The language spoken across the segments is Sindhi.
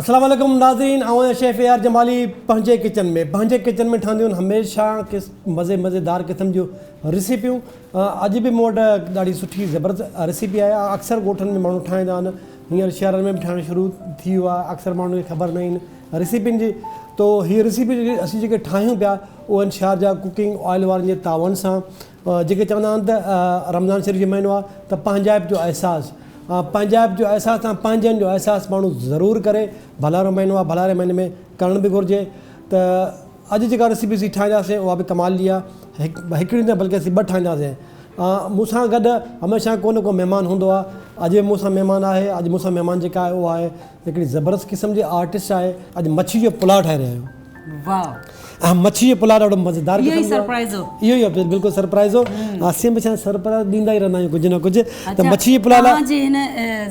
السلام عليڪم ناظرين آئون آهيان شيف اي آر جمالي پنهنجي ڪچن ۾ پنهنجي ڪچن ۾ ٺهنديون آهن هميشه ڪس مزي مزيدار قسم جون ريسيپيون اڄ به مون وٽ ڏاڍي سٺي زبردست ريسيپي آهي اڪثر ڳوٺن ۾ ماڻهو ٺاهيندا آهن هينئر شهرن ۾ به ٺاهڻ شروع ٿي ويو آهي اڪثر ماڻهن کي خبر نه آهن ريسيپين جي تو هي ريسيپي اسين جيڪي ٺاهيون پيا اهي آهن شارجا ڪوڪنگ آئل وارن جي تعاون سان جيڪي چوندا آهن ته رمضان شريف جو مهينو آهي ته پنهنجائپ جو احساس پنهنجائپ جو احساس ۽ پنهنجن جو احساس ماڻهو ضرور ڪري ڀلارو مهينو آهي ڀلاري مهيني ۾ ڪرڻ به گهرجي ته اڄ جيڪا ريسيپي اسين ٺاهينداسين اها به ڪمال جي آهي هڪڙي نه بلڪه اسين ٻه ٺاهينداسين مون سان گڏ هميشه ڪو نه ڪو مهمان هوندو آهي اڄ به مون سان مهمان آهي اڄ مون سان مهمان جيڪا آهي اها آهي هڪڙي زبردست قسم جي آرٽسٽ آهي اڄ مڇي جو پلاء ٺاهي رهيا آهيون. واھ. ۽ مڇي جو پلاء ڏاڍو مزيدار اهو قسم ئي جو آهي. سرپرائز هو. اهو ئي بلڪل سرپرائز هو. اسين به ڇا سرپرائز ڏيندا ئي رهندا آهيون ڪجهه نه ڪجهه ته اڇا مڇي جي پلاء لاء توهان جي هن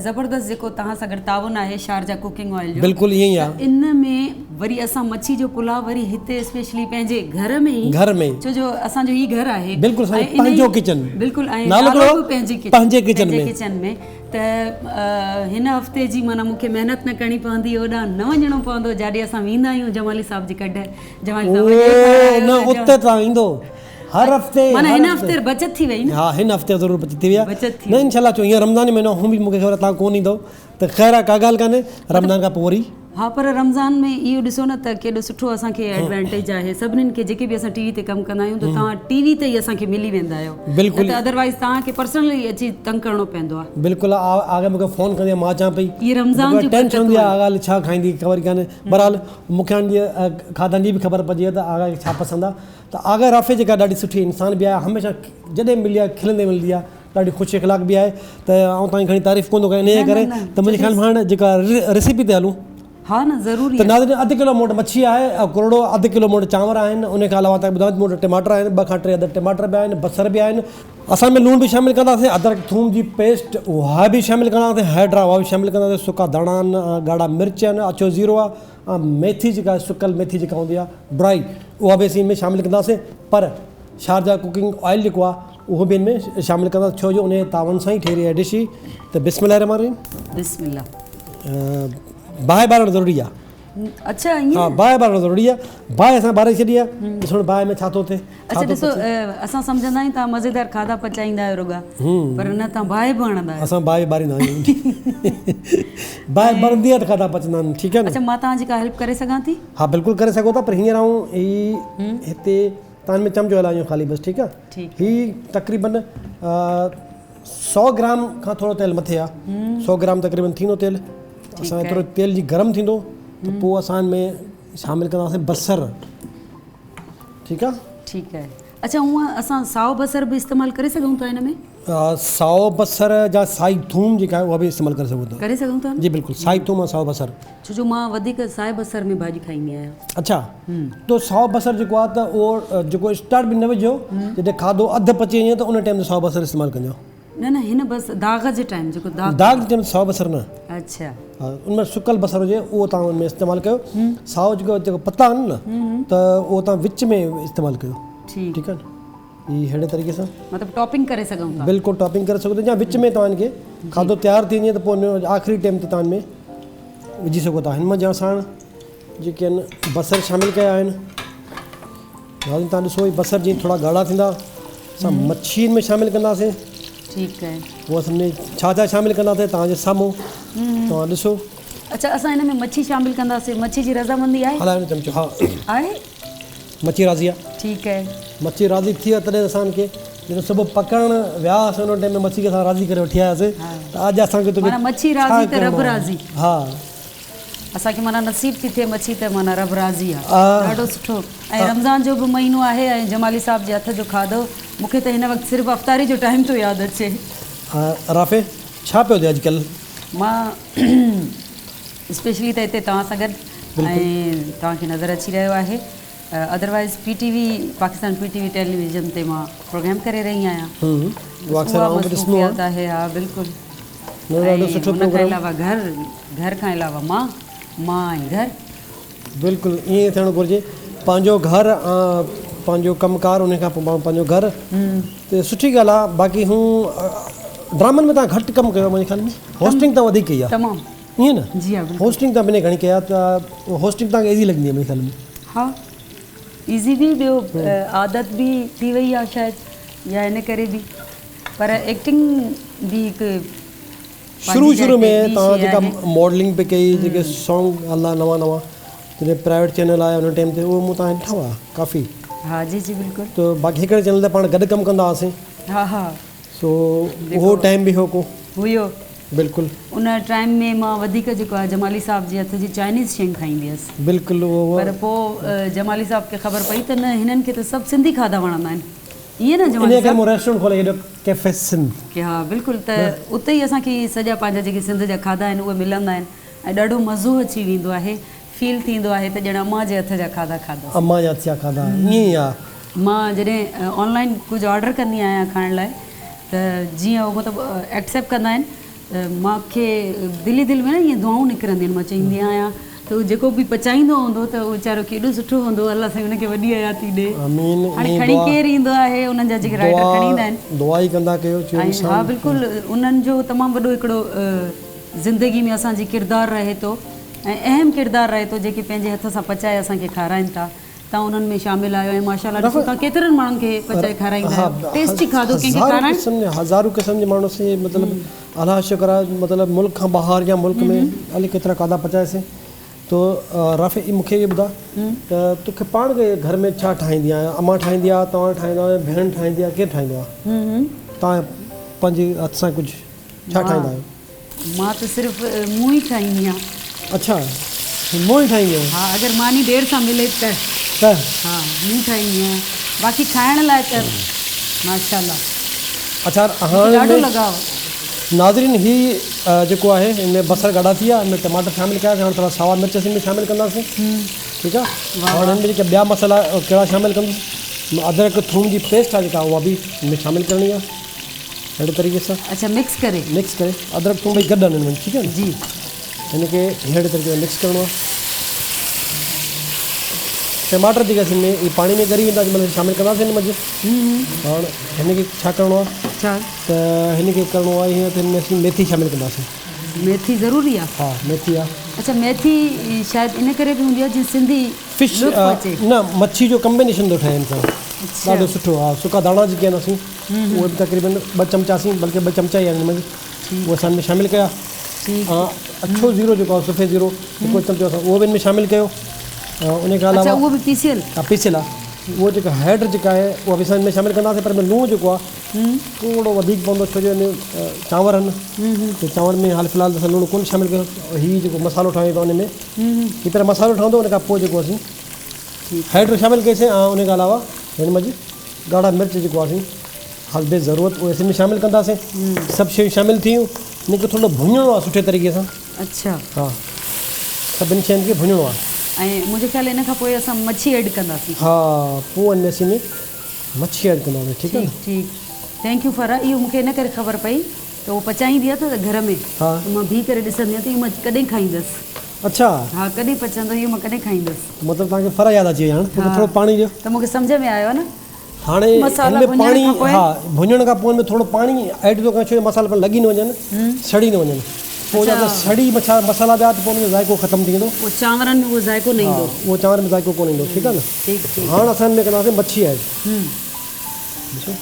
زبردست جيڪو توهان سان گڏ تعاون آهي شارجا ڪوڪنگ آئل جو بلڪل ائين ئي ته آهي. ان ۾ وري اسان مڇي جو پلاء وري هتي اسپيشلي پنهنجي گهر ۾ ئي گهر ۾ ئي ڇو جو اسان جو هي گهر آهي بلڪل ۽ اسان جو ان ئي پنهنجو ڪچن بلڪل ۽ نالو نالو ڪهڙو به پنهنجي ڪچن پنهنجي ڪچن پنهنجي ۾ ڪچن ۾ ته هن هفتي جي معنيٰ مون کي محنت نه ڪرڻي پوندي اوڏانهن نه وڃڻو پوندو جاڏي اسان ويندا آهيون جمالي صاحب جي ڪڍ جمالي صاحب اڄ هي او نه کارايو اتي تان ايندو هر هفتي معنيٰ هر هن هفتي هفتي بچت ٿي وئي نه ها هن هفتي ضرور بچت ٿي وئي آهي بچت ٿي نه وئي انشاء الله چو هينئر رمضان جو مهينو هون به مون کي خبر آهي تان ڪون ايندو ته خير آهي ڪا ڳالهه ڪانهي رمضان کان پوء وري. ها پر رمضان ۾ اهو ڏسو نه ته ڪيڏو سٺو اسان کي ايڊوانٽيج آهي سڀنين کي جيڪي به اسان ٽي وي تي ڪم ڪندا آهيون ته توهان ٽي وي تي ئي اسان کي ملي ويندا آهيو نه بلڪل ته ادروائز توهان کي پرسنلي اچي تنگ ڪرڻو پوندو آهي. بلڪل آغا مونکي فون ڪندي آهي مان اچان پئي اهي رمضان مونکي جون ٽينشن برڪتون هوندي آهي آهن. آغا الائي ڇا کائيندي خبر ئي ڪانهي بهرحال مونکي هاڻي جيئن کاڌن جي به خبر پئجي وئي ته آغا کي ڇا پسند آهي ته آغا رافع جيڪا ڏاڍي سٺي انسان به آهي هميشه جڏهن ملي آهي کلندي ملندي آهي ڏاڍي خوش اخلاق به آهي ته آئون توهان جي گهڻي تعريف ڪونه ٿو ڪيان انهيء نه نه ڪري نه ته منهنجي خيال ۾ هاڻ جيڪا ريسيپي تي هلون. ها نه ضروري ته آهي. ناظرين اڌ ڪلو مون وٽ مڇي آهي ۽ ڪرڙو اڌ ڪلو مون وٽ چانور آهن ان کان علاوه توهان کي ٻڌايان ته مون وٽ ٽماٽر آهن ٻه کان ٽي عدد ٽماٽر به آهن بصر به آهن. اسان ۾ لوڻ به شامل ڪنداسين ادرڪ ٿوم جي پيسٽ اها به شامل ڪنداسين هيڊ اها به شامل ڪنداسين سڪا ڌاڻا آهن ڳاڙها مرچ آهن اڇو زيرو آهي ۽ ميٿي جيڪا آهي سڪل ميٿي جيڪا هوندي آهي ڊرائي اها به اسين ان ۾ شامل ڪنداسين پر شارجا ڪوڪنگ آئل جيڪو آهي اهو به ان ۾ شامل ڪنداسين ڇو جو ان جي تعاون سان ئي ٺهي رهي آهي ڊش ته بسم الله الرحمٰن الرحيم. بسم الله. باهه ٻارڻ ضروري آهي. اڇا ائين. ها باهه ٻارڻ ضروري آهي باهه اسان ٻاري ڇڏي آهي ڏسو هاڻي باهه ۾ ڇا ٿو ٿئي ڇا اڇا ٿو ڏسو پچي. اسان سمجهندا آهيون توهان مزيدار کاڌا پچائيندا آهيو رڳا پر نه توهان باهه به هڻندا آهيو. اسان باهه به ٻاريندا آهيون باهه ٻرندي آهي ته کاڌا پچندا آهن ٺيڪ آهي نه. اڇا مان توهان جي ڪا هيلپ ڪري سگهان ٿي؟ ها بلڪل ڪري سگهو ٿا پر هينئر آئون هي هتي تان ۾ چمچو هلايون خالي بس ٺيڪ آ هي تقريبن 100 گرام کان ٿورو تيل مٿي آ 100 گرام تقريبن ٿيندو تيل اسان ايترو تيل جي گرم ٿيندو ته پوء اسان ان ۾ شامل ڪنداسين بصر ٺيڪ آ ٺيڪ آهي اڇا هونء اسان سائو بصر به استعمال ڪري سگهون ٿا ان ۾؟ سائو بصر جا سائي ٿوم جيڪا آهي اها به استعمال ڪري سگهون ٿا. ڪري سگهون ٿا نه؟ جي بلڪل سائي ٿوم ۽ سائو بصر. ڇو جو مان وڌيڪ سائي بصر ۾ ڀاڄي کائيندي آهيان. اڇا تو سائو بصر جيڪو آهي ته اهو جيڪو اسٽارٽ ۾ نه وجهو جڏهن کاڌو اڌ پچي وڃي ته ان ٽائيم تي سائو بصر استعمال ڪجو. نه نه هن بس داغ جي ٽائيم جيڪو داغ داغ جي ٽائيم سائو بصر نه. اڇا. ها ان ۾ سڪل بصر هجي اهو توهان ان ۾ استعمال ڪيو سائو جيڪو جيڪو پتا آهن نه ته اهو توهان وچ ۾ استعمال ڪيو. ٺيڪ آهي نه. هي ههڙي طريقي سان. مطلب ٽاپنگ ڪري سگهون ٿا. بلڪل ٽاپنگ ڪري سگهو ٿا يا وچ ۾ توهان کي کاڌو تيار ٿي وڃي ته پوء ان آخري ٽيم تي توهان ۾ وجهي سگهو ٿا. هن منجهه اسان جيڪي آهن بصر شامل ڪيا آهن. ناظرين توهان ڏسو هي بصر جيئن ٿورا ڳاڙها ٿيندا اسان مڇي هن ۾ شامل ڪنداسين. ٺيڪ آهي. پوء اسان ۾ ڇا ڇا شامل ڪنداسين توهان جي سامهون توهان ڏسو. اڇا اسان هن ۾ مڇي شامل ڪنداسين مڇي جي رضامندي آهي؟ هلايو نه چمچو ها. آهي؟ مڇي راضي آ. ٺيڪ آهي. مڇي راضي ٿي آ تڏهن اسان کي جڏهن صبح پڪڙڻ ويا هئاسين ان ٽائيم ۾ مڇي کي اسان راضي ڪري وٺي آياسين ته اڄ اسان کي توکي معنيٰ مڇي راضي ته رب راضي. ها. اسان کي معنيٰ نصيب ٿي ٿئي مڇي ته معنيٰ رب راضي آ. ڏاڍو سٺو ۽ رمضان جو به مهينو آهي ۽ جمالي صاحب جي هٿ جو کاڌو مون کي ته هن وقت صرف افطاري جو ٽائيم ٿو ياد اچي. رافع ڇا پيو ٿئي اڄڪلهه؟ مان اسپيشلي ته هتي توهان سان گڏ ۽ توهان کي نظر اچي رهيو آهي otherwise P T V Pakistan P T V television تي مان پروگرام ڪري رهي آهيان اها مصروفيات آهي ها بلڪل ۽ ان کان علاوه گهر گهر کان علاوه مان مان ۽ گهر. بلڪل ائين ٿيڻ گهرجي پنهنجو گهر پنهنجو ڪم ڪار ان کان پوء پنهنجو گهر ته سٺي ڳالهه آهي باقي هون ڊرامن ۾ تان گهٽ ڪم ڪيو آهي منهنجي خيال ۾ هوسٽنگ تان وڌيڪ ڪئي آهي تمام. ائين نه؟ جي ها بلڪل. هوسٽنگ توهان بنهه گهڻي ڪئي آهي ته هوسٽنگ توهان کي ايزي لڳندي آهي منهنجي خيال ۾. ها ايزي به ٻيو عادت به ٿي وئي آهي شايد يا ان ڪري به پر ايڪٽنگ به هڪ شروع پنهنجي جاء شروع تي ۾ ٻي توهان شيء جيڪا آهي. ماڊلنگ پئي ڪئي جيڪي سانگ هلا نوان نوان جڏهن پرائيويٽ چينل آيا ان ٽائيم تي اهي مون توهان کي ڏٺا هئا ڪافي. ها جي جي بلڪل. ته باقي هڪڙي چينل تي پاڻ گڏ ڪم ڪندا هئاسين. ها ها. سو اهو ٽائيم به هو ڪو. هيو. بلڪل. ان ٽائيم ۾ مان وڌيڪ جيڪو آهي جمالي صاحب جي هٿ جي چائنيز شيون کائيندي هيس. بلڪل اهو. پر پوء جمالي صاحب کي خبر پئي ته نه هنن کي ته سڀ سنڌي کاڌا وڻندا آهن. ائين نه جمالي انهيء ڪري صاحب. مون ريسٽورنٽ کولي ڇڏيو ڪيفي سنڌ. ها بلڪل ته اتي ئي اسان کي سڄا پنهنجا جيڪي سنڌ جا کاڌا آهن اهي ملندا آهن ۽ ڏاڍو مزو اچي ويندو آهي. فيل ٿيندو آهي ته ڄڻ امان جي هٿ جا کاڌا کاڌاسين. امان جي هٿ جا کاڌا ائين ئي آ. مان جڏهن آن لائين ڪجهه آرڊر ڪندي آهيان کائڻ لاء ته جيئن هو مطلب ايڪسيپٽ ڪندا آهن ته مان کي دل ئي دل ۾ نه ائين دعائون نڪرنديون آهن مان چوندي آهيان ته هو جيڪو به پچائيندو هوندو ته اهو ويچارو ڪيڏو سٺو هوندو الله سائين ان کي وڏي حياتي ڏي. آمين هاڻي ائين کڻي دعا ڪير ايندو آهي انهن جا جيڪي رائيڊر کڻي ايندا آهن. دعا ئي ڪندا ڪيو چيو ۽ ها انسان. بلڪل انهن جو تمام وڏو هڪڙو زندگي ۾ اسان جي ڪردار رهي ٿو ۽ اهم ڪردار رهي ٿو جيڪي پنهنجي هٿ سان پچائي اسان کي کارائن ٿا توهان انهن ۾ شامل آهيو ۽ ماشاء الله ڏسو توهان ڪيترن ماڻهن کي پچائي کارائيندا آهيو ٽيسٽي کاڌو ڪنهن کي کارائڻ هزارون قسم جي ماڻهو سي مطلب الله جو شڪر آهي مطلب ملڪ کان ٻاهر يا ملڪ ۾ الائي ڪيترا کاڌا پچاياسين تو رافع مون کي اهو ٻڌا ته توکي پاڻ کي گهر ۾ ڇا ٺاهيندي آهي امان ٺاهيندي آهي توهان ٺاهيندا آهيو ڀيڻ ٺاهيندي آهي ڪير ٺاهيندو آهي توهان پنهنجي هٿ سان ڪجهه ڇا ٺاهيندا آهيو؟ مان ته صرف مون ئي ٺاهيندي آهيان. اڇا مون ئي ٺاهيندي آهين. ها اگر ماني دير سان ملي ته. ته. ها مون ٺاهيندي آهيان باقي کائڻ لاء ته ماشاءالله. اڇا هاڻي ڏاڍو لڳاء. ناظرين هي جيڪو آهي ان ۾ بصر ڳاڙها ٿي ويا ان ۾ ٽماٽر شامل ڪياسين هاڻي ٿورا ساوا مرچ اسين ۾ شامل ڪنداسين ٺيڪ آهي هاڻي هن ۾ جيڪا ٻيا مصالحا ڪهڙا شامل ڪندس ادرڪ ٿوم جي پيسٽ آهي جيڪا اها به ان ۾ شامل ڪرڻي آهي. اهڙي طريقي سان. اڇا مڪس ڪري. مڪس ڪري ادرڪ ٿوم ٻئي گڏ آهن هن ۾ ٺيڪ آهي نه. جي. هن کي اهڙي طريقي سان مڪس ڪرڻو آهي. ٽماٽر جيڪي اسين ۾ اهي پاڻي ۾ ڳري ويندا جنهن مهل شامل ڪنداسين هن منجهه. هاڻ هن کي ڇا ڪرڻو آهي. ڇا. ته هن کي ڪرڻو آهي هيئن ته هن ۾ اسين ميٿي شامل ڪنداسين. ميٿي ضروري آهي. ها ميٿي آهي. اڇا ميٿي شايد ان ڪري به هوندي آهي جيئن سنڌي فش نه مڇي جو ڪمبينيشن ٿو ٺهي هن سان ڏاڍو سٺو ها سڪا ڌاڻا جيڪي آهن اسين اهي به تقريبن ٻه چمچا اسين بلڪه ٻه چمچا ئي آهن هن ۾ اهي اسان هن ۾ شامل ڪيا ۽ اڇو زيرو جيڪو آهي سفيد زيرو هڪڙو چمچو اسان اهو به هن ۾ شامل ڪيو ان کان علاوه اهو به پيسيل ها پيسيل آهي اهو جيڪا هيڊ جيڪا آهي اها به اسان هن ۾ شامل ڪنداسين پر هن ۾ لوڻ جيڪو آهي ٿورو وڌيڪ پوندو ڇو جو هن ۾ چانور آهن ته چانور ۾ حال في الحال اسان لوڻ ڪونه شامل ڪيو هي جيڪو مصالحو ٺاهيون پيا ان ۾ هي پهريان مصالحو ٺهندو ان کان پوء جيڪو اسين هيڊ شامل ڪئيسين ۽ ان کان علاوه هن منجهه ڳاڙها مرچ جيڪو اسين حسب ضرورت اهي اسين شامل ڪنداسين سڀ شيون شامل ٿي ويون هن کي ٿورو ڀڃڻو آهي سٺي طريقي سان اڇا ها سڀني شين کي ڀڃڻو آهي ۽ منهنجي خيال ان کان پوء اسان مڇي ايڊ ڪنداسين ها پوء ان ۾ اسين مڇي ايڊ ڪنداسين ٺيڪ آهي ٺيڪ ٺيڪ thank you Farah اهو مونکي ان ڪري خبر پئي ته هو پچائيندي آهي ته گهر ۾ ها ته مان بيهي ڪري ڏسندي آهيان ته اهو مان ڪڏهن کائيندس. اڇا. ها ڪڏهن پچندو اهو مان ڪڏهن کائيندس. مطلب توهان کي فرح ياد اچي وئي هاڻ مونکي ٿورو پاڻي ڏيو. ته مونکي سمجهه ۾ آيو نه. هاڻي هن ۾ پاڻي ها ڀڃڻ کان پوء هن ۾ ٿورو پاڻي ايڊ ٿو ڪيان ڇو جو مصالحا پڻ لڳي نه وڃن سڙي نه وڃن پوء جا سڙي مصالحا ويا ته پوء ان جو ذائقو ختم ٿي ويندو. پوء چانورن ۾ اهو ذائقو نه ايندو. ها اهو چانورن ۾ ذائقو ڪونه ايندو ٺيڪ آهي نه. ٺيڪ ٺيڪ. هاڻ اسان هن ۾ ڪنداسين مڇي ايڊ. ڏسو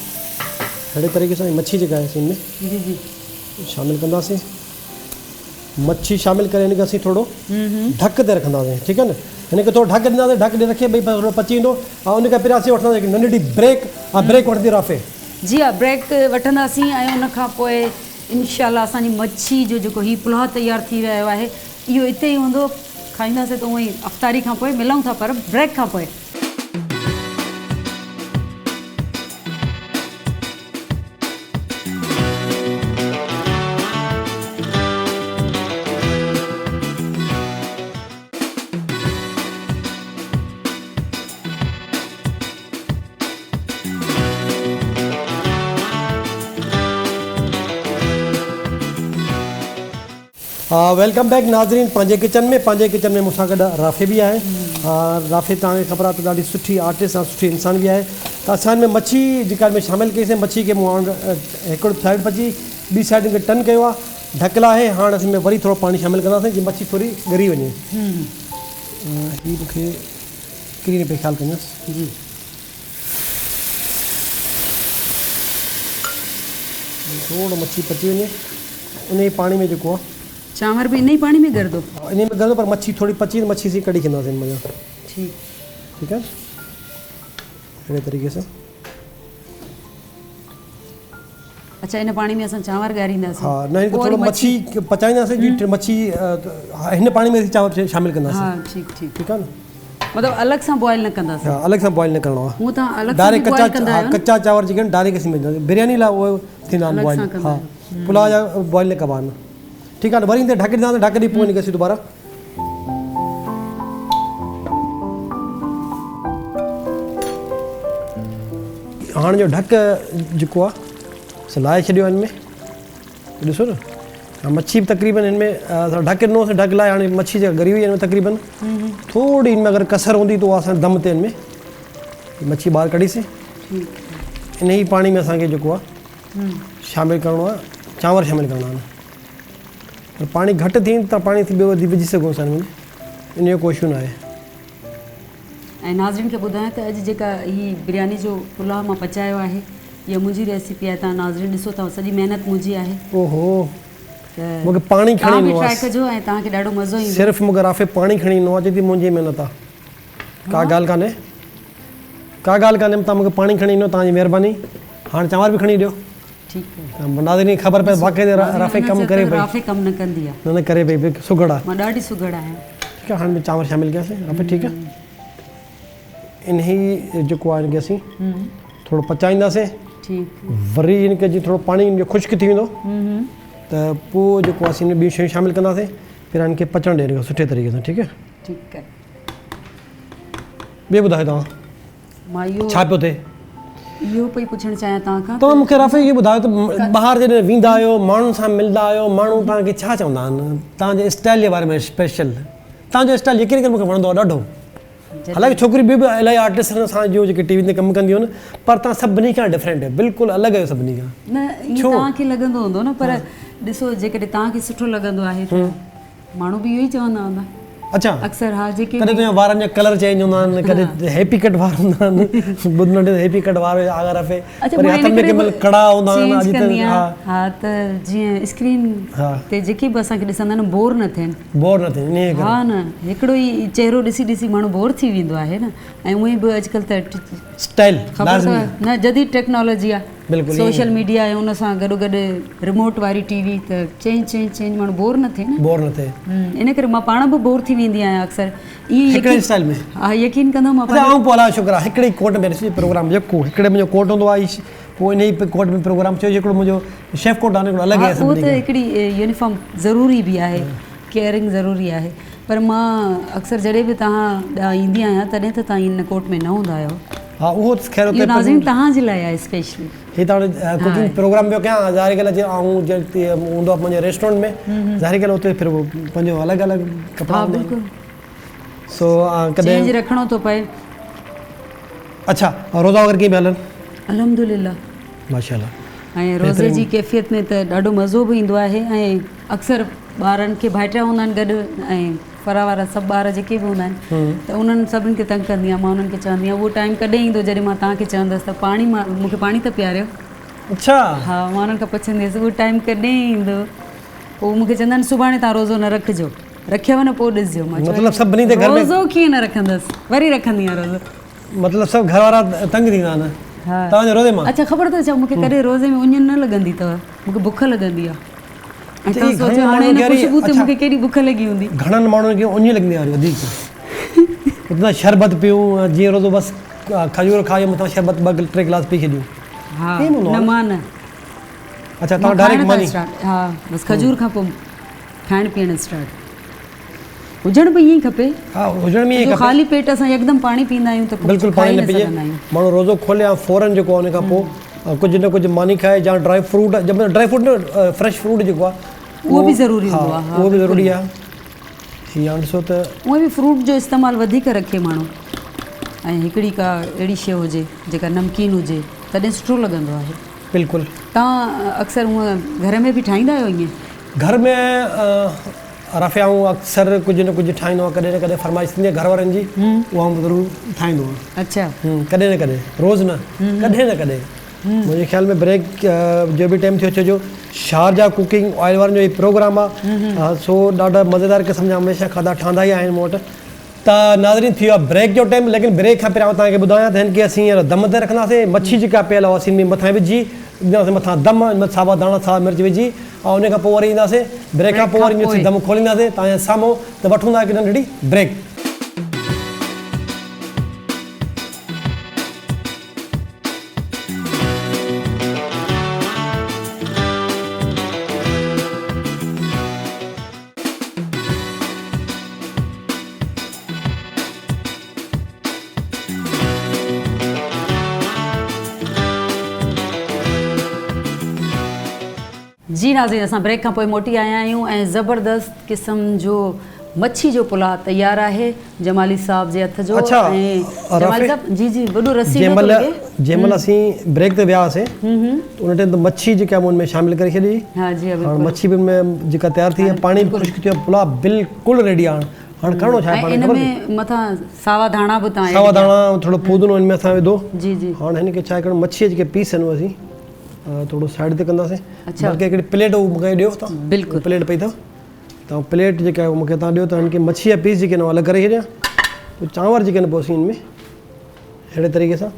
اهڙي طريقي سان مڇي جيڪا آهي هن ۾ جي جي شامل ڪنداسين. مڇي شامل ڪري هن کي اسين ٿورو ڍڪ تي رکنداسين ٺيڪ آهي نه هن کي ٿورو ڍڪ ڏينداسين ڍڪ ڏئي رکي ڀئي ٿورو پچي ويندو ۽ ان کان پهريان اسين وٺنداسين هڪ ننڍڙي بريڪ ۽ بريڪ وٺندي رافع. جي ها بريڪ وٺنداسين ۽ ان کان پوء انشاء الله اسان جي مڇي جو جيڪو هي پلاء تيار ٿي رهيو آهي اهو اتي ئي هوندو کائينداسين ته اونئن ئي افطاري کان پوء ملون ٿا پر بريڪ کان پوء. Welcome back ناظرين پنهنجي ڪچن ۾ پنهنجي ڪچن ۾ مون سان گڏ رافع به آهي رافع توهان کي خبر آهي ته ڏاڍي سٺي آرٽسٽ ۽ سٺي انسان به آهي ته اسان هن ۾ مڇي جيڪا هن ۾ شامل ڪئي سين مڇي کي مون هاڻ هڪڙو سائيڊ پچي ٻي سائيڊ هن کي ٽرن ڪيو آهي ڍڪ لاهي هاڻ اسين ۾ وري ٿورو پاڻي شامل ڪنداسين جيئن مڇي ٿوري ڳري وڃي. هي مون کي ڪري نه پئي خيال ڪندس. جي. ٿورو مڇي پچي وڃي انهي پاڻي ۾ جيڪو آ. چانور به انهي پاڻي ۾ ڳرندو. ها انهي ۾ ڳرندو پر مڇي ٿوري پچي ته مڇي اسين ڪڍي ڇڏينداسين ان منجهان. ٺيڪ. ٺيڪ آ اهڙي طريقي سان. اڇا ان پاڻي ۾ اسان چانور ڳارينداسين. ها نه هن کي ٿورو مڇي پچائينداسين جي مڇي هن پاڻي ۾ اسين چانور شامل ڪنداسين. ها ٺيڪ ٺيڪ. ٺيڪ آ نه. مطلب الڳ سان بوائل نه ڪنداسين. ها الڳ سان بوائل نه ڪرڻو آ. هونء توهان الڳ سان به بوائل ڪندا آهيو نه. ڪچا چانور جيڪي آهن ڊائريڪٽ اسين وجهنداسين برياني لاء اهي ٿيندا آهن بوائل. ها پلاء جا بوائل نه ڪبا آهن. ٺيڪ آ نه وري هن تي ڍڪ ڏينداسين ڍڪ ڏئي پوء هن کي اسين دوباره. هاڻ جو ڍڪ جيڪو آ سو لاهي ڇڏيو آ هن ۾ ڏسو نه مڇي به تقريبن هن ۾ اسان ڍڪ ڏنو سي ڍڪ لاهي هاڻي مڇي جيڪا ڳري هئي هن ۾ تقريبن ٿوري هن ۾ اگر ڪسر هوندي ته اها اسان دم تي هن ۾ مڇي ٻاهر ڪڍي سي ان ئي پاڻي ۾ اسان کي جيڪو آ شامل ڪرڻو آ چانور شامل ڪرڻا آهن پر پاڻي گهٽ ٿي ته پاڻي ٻيو وڌيڪ وجهي سگهون اسان هن ۾ ان جو ڪو اشو نه آهي. ۽ ناظرين کي ٻڌايان ته اڄ جيڪا هي برياني جو پلاء مان پچايو آهي اها منهنجي ريسيپي آهي توهان ناظرين ڏسو ٿا سڄي محنت منهنجي آهي. اوهو مونکي پاڻي کڻي ڏنو آهي. توهان به ٽرائي ڪجو ۽ توهان کي ڏاڍو مزو ايندو. صرف مونکي رافع پاڻي کڻي ڏنو آهي چئي ٿي منهنجي محنت آهي ڪا ڳالهه ڪانهي ڪا ڳالهه ڪانهي توهان مونکي پاڻي کڻي ڏنو توهان جي مهرباني هاڻي چانور به کڻي ڏيو. ٺيڪ آهي. ناظرين کي خبر پئي واقعي رافع ڪم ڪري پئي. رافع ڪم نه ڪندي آهي. نه نه ڪري پئي بلڪل سگهڙ آهي. مان ڏاڍي سگهڙ آهيان. ٺيڪ آهي هاڻي چانور شامل ڪياسين رافع ٺيڪ آهي. انهي جيڪو آهي ان کي اسين ٿورو پچائينداسين. ٺيڪ. وري ان کي جي ٿورو پاڻي ان جو خشڪ ٿي ويندو ته پوء جيڪو اسين ٻيون شيون شامل ڪنداسين پهريان ان کي پچڻ ڏيڻ سٺي طريقي سان ٺيڪ آهي. ٺيڪ آهي. ٻيو ٻڌايو توهان. مان اهو ڇا پيو ٿئي؟ اهو پئي پڇڻ چاهيان توهان کان توهان مون کي رافع اهو ٻڌايو ته ٻاهر جڏهن ويندا آهيو ماڻهن سان ملندا آهيو ماڻهو توهان کي ڇا چوندا آهن توهان جي اسٽائل جي باري ۾ اسپيشل توهان جو اسٽائل يقين ڪري مون کي وڻندو آهي ڏاڍو حالانڪه ڇوڪريون ٻيون به الاهي آرٽسٽ آهن اسان جون جيڪي ٽي وي تي ڪم ڪنديون آهن پر توهان سڀني کان ڊفرنٽ آهيو بلڪل الڳ آهيو سڀني کان نه ائين توهان کي لڳندو هوندو نه پر ڏسو جيڪڏهن توهان کي سٺو لڳندو آهي ته ماڻهو به اهو ئي چوندا هوندا. اڇا اڪثر ها جيڪي ڪڏهن تنهنجا وارن جا ڪلر چينج هوندا آهن ڪڏهن هيپي ڪٽ وار هوندا آهن ٻڌ ننڍي هيپي ڪٽ وار آغا رفيع وري هٿن ۾ ڪنهن مهل ڪڙا هوندا آهن اڄ ته ها ها ته جيئن اسڪرين تي جيڪي به اسان کي ڏسندا آهن بور نه ٿين بور نه ٿين انهي ڪري ها نه هڪڙو ئي چهرو ڏسي ڏسي ماڻهو بور ٿي ويندو آهي نه ۽ اونئي به اڄڪلهه ته اسٽائل لازمي نه جديد ٽيڪنالاجي آهي بلڪل سوشل ميڊيا ۽ ان سان گڏو گڏ ريموٽ واري ٽي وي ته چينج چينج چينج ماڻهو بور نه ٿئي نه بور نه ٿئي ان ڪري مان پاڻ به بور ٿي ويندي آهيان اڪثر ائين هڪڙي اسٽائل ۾ ها يقين ڪندو مان اچا آئون پوء الله شڪر آهي هڪڙي ڪوٽ ۾ ڏسي پروگرام يڪو هڪڙي منهنجو ڪوٽ هوندو آهي پوء انهي ڪوٽ ۾ پروگرام ٿيو هڪڙو منهنجو شيف ڪوٽ آهي هڪڙو الڳ آهي اهو ته هڪڙي يونيفارم ضروري به آهي ڪيئرنگ ضروري آهي پر مان اڪثر جڏهن به توهان ڏانهن ايندي آهيان تڏهن ته توهان ان ڪوٽ ۾ نه هوندا آهيو. ها اهو ته خير اهو ناظرين توهان جي لاء آهي اسپيشلي. هي ته هاڻي ڪوڪنگ پروگرام پيو ڪيان ظاهري ڳالهه آهي جي آئون جتي هوندو آهي پنهنجي ريسٽورنٽ ۾ ظاهري ڳالهه اتي ڦر پنهنجو الڳ الڳ ڪپڙا هوندا آهن سو ڪڏهن چينج رکڻو ٿو پئي. اڇا روزا وغيره ڪيئن پيا هلن؟ الحمدلله ماشاءالله ۽ روزي جي ڪيفيت ۾ ته ڏاڍو مزو به ايندو آهي ۽ اڪثر ٻارن کي ڀائٽيا هوندا آهن گڏ ۽ فرا وارا سڀ ٻار جيڪي به هوندا آهن ته انهن سڀني کي تنگ ڪندي آهيان مان انهن کي چوندي آهيان اهو ٽائيم ڪڏهن ايندو جڏهن مان توهان کي چوندس ته پاڻي مان مون کي پاڻي ته پياريو. اڇا. ها مان انهن کان پڇندي هيس اهو ٽائيم ڪڏهن ايندو پوء مون کي چوندا آهن سڀاڻي توهان روزو نه رکجو رکيو نه پوء ڏسجو مان مطلب سڀني جي گهر ۾ روزو ڪيئن نه رکندس وري رکندي آهيان روزو. مطلب سڀ گهر وارا تنگ ٿيندا آهن توهان جي روزي مان. اڇا خبر اٿو ڇا مون کي ڪڏهن روزي ۾ اڃ نه لڳندي اٿو مون کي بک لڳندي آهي. ۽ توهان سوچيو هاڻي هن خوشبو تي مون کي ڪيڏي بک لڳي هوندي. گهڻن ماڻهن کي اڃ لڳندي آهي وڌيڪ اتنا شربت پيون جيئن روزو بس کجور کائي مٿان شربت ٻه ٽي گلاس پي ڇڏيون. ها نه مان نه. اڇا توهان ڊائريڪٽ ماني. ها بس کجور کان پوء کائڻ پيئڻ اسٽارٽ. هجڻ به ائين ئي کپي. ها هجڻ به ائين کپي. خالي پيٽ اسان يڪدم پاڻي پيئندا آهيون ته بلڪل پاڻي نه پيئجي ماڻهو روزو کولي ۽ فورن جيڪو آهي ان کان پوء ڪجهه نه ڪجهه ماني کائي يا ڊرائي فروٽ ڊرائي فروٽ نه فريش فروٽ جيڪو آهي اهو به ضروري هوندو آهي اهو به ضروري آهي هي هاڻ ڏسو ته اونئن به فروٽ جو استعمال وڌيڪ رکي ماڻهو ۽ هڪڙي ڪا اهڙي شيء هجي جيڪا نمڪين هجي تڏهن سٺو لڳندو آهي بلڪل توهان اڪثر هونء گهر ۾ به ٺاهيندا آهيو ائين؟ گهر ۾ رافع آئون اڪثر ڪجهه نه ڪجهه ٺاهيندو آهيان ڪڏهن نه ڪڏهن فرمائش ٿيندي آهي گهر وارن جي اها آئون ضرور ٺاهيندو آهيان. اڇا. ڪڏهن نه ڪڏهن روز نه ڪڏهن نه ڪڏهن. منهنجي خيال ۾ بريڪ جو به ٽائيم ٿيو ڇو جو شارجا ڪوڪنگ آئل وارن جو هي پروگرام آهي سو ڏاڍا مزيدار قسم جا هميشه کاڌا ٺهندا ئي آهن مون وٽ. ته ناظرين ٿي ويو آهي بريڪ جو ٽائيم ليڪن بريڪ کان پهريان آئون توهان کي ٻڌايان ته هن کي اسين هينئر دم تي رکنداسين مڇي جيڪا پيل آهي اسين ان ۾ مٿان وجهي ڏينداسين مٿان دم ان ۾ ساوا ڌاڻا ساوا مرچ وجهي ۽ ان کان پوء وري اينداسين بريڪ کان پوء وري اسين دم کولينداسين توهان جي سامهون ته وٺون ٿا هڪ ننڍڙي بريڪ. جي ناظرين اسان بريڪ کان پوء موٽي آيا آهيون ۽ زبردست قسم جو مڇي جو پلاء تيار آهي جمالي صاحب جي هٿ جو اڇا ۽ جمالي صاحب جي جي وڏو رسيلو ٿو لڳي جنهن مهل اسين بريڪ تي ويا هئاسين ته ان ٽائيم ته مڇي جيڪا ان ۾ شامل ڪري ڇڏي ها جي ها بلڪل مڇي به ان ۾ جيڪا تيار ٿي پاڻي به خشڪ ٿيو پلاء بلڪل ريڊي آهي هاڻ ڪرڻو ڇا آهي پاڻ کي خبر اٿئي؟ ۽ ان ۾ مٿان ساوا ڌاڻا به تان ساوا ڌاڻا ۽ ٿورو پودنو ان ۾ اسان وڌو. جي جي. هاڻ هن کي ڇا ڪرڻو مڇي جا جيڪي پيس آهن اهي اسين ٿورو سائيڊ تي ڪنداسين. بلڪه هڪڙي پليٽ هو مون کي ڏيو تان. بلڪل. پليٽ پئي اٿو ته پليٽ جيڪا آهي مون کي تان ڏيو ته هن کي مڇي جا پيس جيڪي آهن اهي الڳ ڪري ڇڏيان. پوء چانور جيڪي آهن پوء اسين ان ۾ اهڙي طريقي سان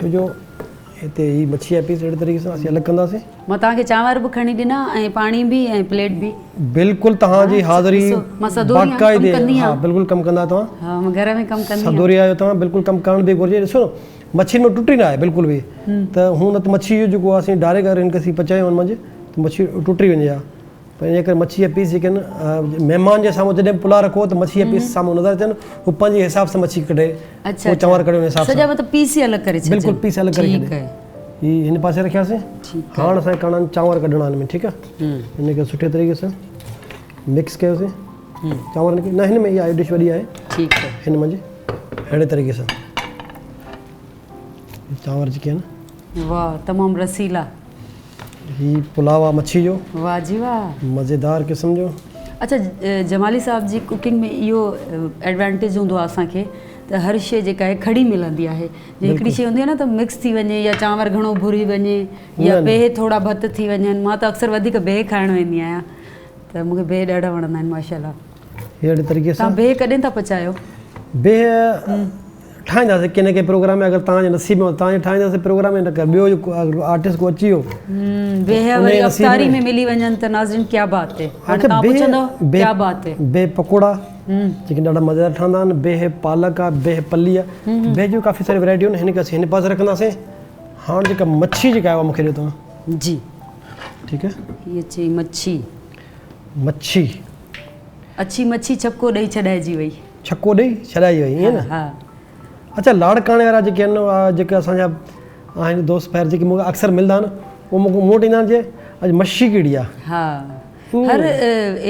ڇو جو هتي هي مڇي جا پيس اهڙي طريقي سان اسين الڳ ڪنداسين. مان توهان کي چانور به کڻي ڏنا ۽ پاڻي به ۽ پليٽ به. بلڪل توهان جي حاضري باقاعدي ها بلڪل ڪم ڪندا توهان. ها مان گهر ۾ ڪم ڪندي آهيان. سدوري آهيو توهان بلڪل ڪم ڪرڻ به گهرجي ڏسو نه مڇين ۾ ٽٽي نه آهي بلڪل به ته هون نه ته مڇي جو جيڪو اسين ڊائريڪٽ اگر هن کي اسين پچايون هن منجهه ته مڇي ٽٽي وڃي ها. پر انهيء ڪري مڇي جا پيس جيڪي آهن مهمان جي سامهون جڏهن به پلاء رکو ته مڇي جا پيس سامهون نظر اچن هو پنهنجي حساب سان مڇي ڪڍي پوء چانور ڪڍي ان حساب سان سڄا مطلب پيس ئي الڳ ڪري ڇڏجن بلڪل پيس الڳ ڪري ڇڏي هي هن پاسي رکياسين هاڻ اسان کي ڪرڻا آهن چانور ڪڍڻا آهن ۾ ٺيڪ آهي هن کي سٺي طريقي سان مڪس ڪيوسين چانورن کي نه هن ۾ اها ڊش وڏي آهي ٺيڪ آهي هن منجهه اهڙي طريقي سان چانور جيڪي آهن واه تمام رسيلا. هي پلاء آ مڇي جو. واه جي واه. مزيدار قسم جو. اڇا جمالي صاحب جي ڪوڪنگ ۾ اهو ايڊوانٽيج هوندو آ اسان کي ته هر شي جيڪا آهي کڙي ملندي آهي جي هڪڙي شي هوندي آهي نه ته مڪس ٿي وڃي يا چانور گهڻو ڀري وڃي يا بيهه ٿورا ڀت ٿي وڃن مان ته اڪثر وڌيڪ بيهه کائڻ ويندي آهيان ته مون کي بيهه ڏاڍا وڻندا آهن ماشاءالله. اهڙي طريقي سان. توهان بيهه ڪڏهن ٿا پچايو؟ بيهه ٺاهينداسين ڪنهن نه ڪنهن پروگرام ۾ اگر توهان جي نصيب ۾ توهان جي ٺاهينداسين پروگرام ۾ نه ڪر ٻيو آرٽسٽ ڪو اچي ويو بيهه وري افطاري ۾ ملي وڃن ته ناظرين ڪيا بات هي هاڻي توهان پڇندو ڪيا بات هي بيهه پڪوڙا جيڪي ڏاڍا مزيدار ٺهندا آهن بيهه پالڪ آهي بيهه پلي آهي بيهه جون ڪافي ساري ورائٽيون آهن هن کي اسين هن پاسي رکنداسين هاڻ جيڪا مڇي جيڪا آهي اها مون کي ڏيو توهان جي ٺيڪ آهي هي اچي مڇي مڇي اڇي مڇي ڇپڪو ڏئي ڇڏائجي وئي ڇڪو ڏئي ڇڏائي وئي ائين نه؟ ها. اڇا لاڙڪاڻي وارا جيڪي آهن جيڪي اسان جا آهن دوست ڀائر جيڪي مون کي اڪثر ملندا آهن اهي مون کي مون وٽ ايندا آهن چي اڄ مشي ڪهڙي آهي. ها هر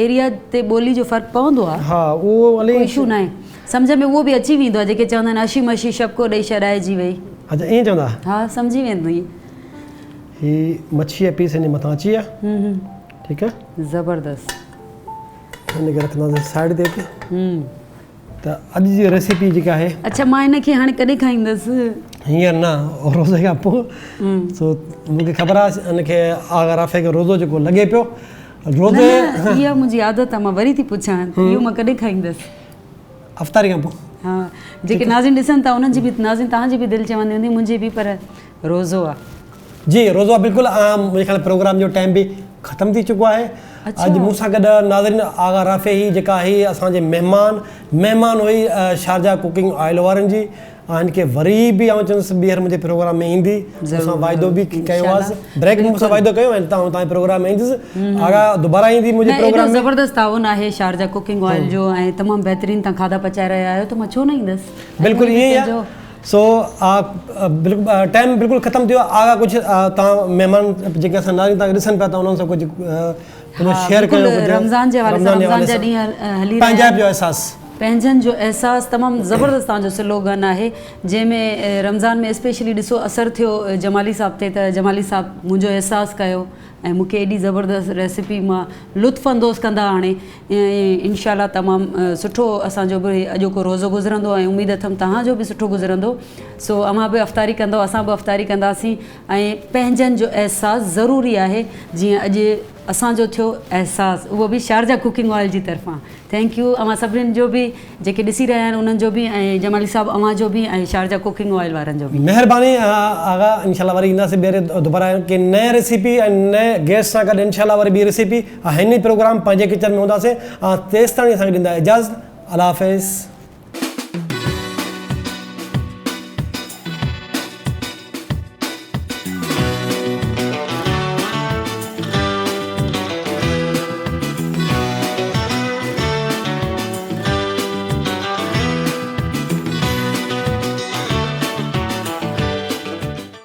ايريا تي ٻولي جو فرق پوندو آهي. ها اهو الائي ڪو اشو ناهي سمجهه ۾ اهو به اچي ويندو آهي جيڪي چوندا آهن اشي مشي شپڪو ڏئي ڇڏائجي وئي. اڇا ائين چوندا. ها سمجهي ويندي. هي مڇي جا پيس هن جي مٿان اچي ويا. ٺيڪ آهي. زبردست. هن کي رکنداسين سائيڊ تي هتي ته اڄ جي ريسيپي جيڪا آهي. اڇا مان هن کي هاڻي ڪڏهن کائيندس. هينئر نه روزي کان پوء سو مون کي خبر آهي هن کي آغا رافع کي روزو جيڪو لڳي پيو روزي نه نه اها منهنجي عادت آهي مان وري ٿي پڇان اهو مان ڪڏهن کائيندس. افطاري کان پوء. ها جيڪي ناظرين ڏسن ٿا انهن جي به ناظرين توهان جي به دل چوندي هوندي منهنجي به پر روزو آ. جي روزو آ بلڪل منهنجي خيال پروگرام جو ٽائيم به ختم ٿي چڪو آهي اڄ مون سان گڏ ناظرين آغا رافع هئي جيڪا هئي اسان جي مهمان مهمان هئي شارجا ڪوڪنگ آئل وارن جي هن کي وري به آئون چوندس ٻيهر منهنجي پروگرام ۾ ايندي مون سان واعدو به ڪيو هئس بريڪ ۾ مون سان واعدو ڪيو ۽ تان تان پروگرام ۾ ايندس آغا دوباره ايندي منهنجي پروگرام ۾ زبردست تعاون آهي شارجا ڪوڪنگ آئل جو ۽ تمام بهترين تان کاڌا پچائي رهيا آهيو ته مان ڇو نه ايندس بلڪل ائين ئي آهي سو بلڪل ٽائيم بلڪل ختم ٿي ويو آغا ڪجهه توهان مهمان جيڪي اسان ناظرين توهان کي ڏسن پيا ته انهن سان ڪجهه شيئر ڪيو ڪجهه رمضان جي حوالي سان رمضان جا ڏينهن هلي رهيا پنهنجائپ جو احساس پنهنجن جو احساس تمام زبردست توهان جو سلوگن آهي جنهن ۾ رمضان ۾ اسپيشلي ڏسو اثر ٿيو جمالي صاحب تي ته جمالي صاحب منهنجو احساس ڪيو ۽ مون کي ايڏي زبردست ريسيپي مان لطف اندوز ڪندا هاڻي انشاء الله تمام سٺو اسان جو به اڄوڪو روزو گذرندو ۽ اميد اٿم توهان جو به سٺو گذرندو سو اوهان به افطاري ڪندو اسان به افطاري ڪنداسين ۽ پنهنجن جو احساس ضروري آهي جيئن اڄ اسان جو ٿيو احساس اهو به شارجا ڪوڪنگ آئل جي طرفان thank you اوهان سڀني جو به جيڪي ڏسي رهيا آهن انهن جو به ۽ جمالي صاحب اوهان جو به ۽ شارجا ڪوڪنگ آئل وارن جو به. مهرباني آغا انشاء الله وري اينداسين ٻيهر دوباره ڪنهن نئين ريسيپي ۽ نئين گيسٽ سان گڏ انشاء الله وري ٻي ريسيپي ۽ هن ئي پروگرام پنهنجي ڪچن ۾ هونداسين تيستاڻي اسان کي ڏيندا اجازت الله حافظ.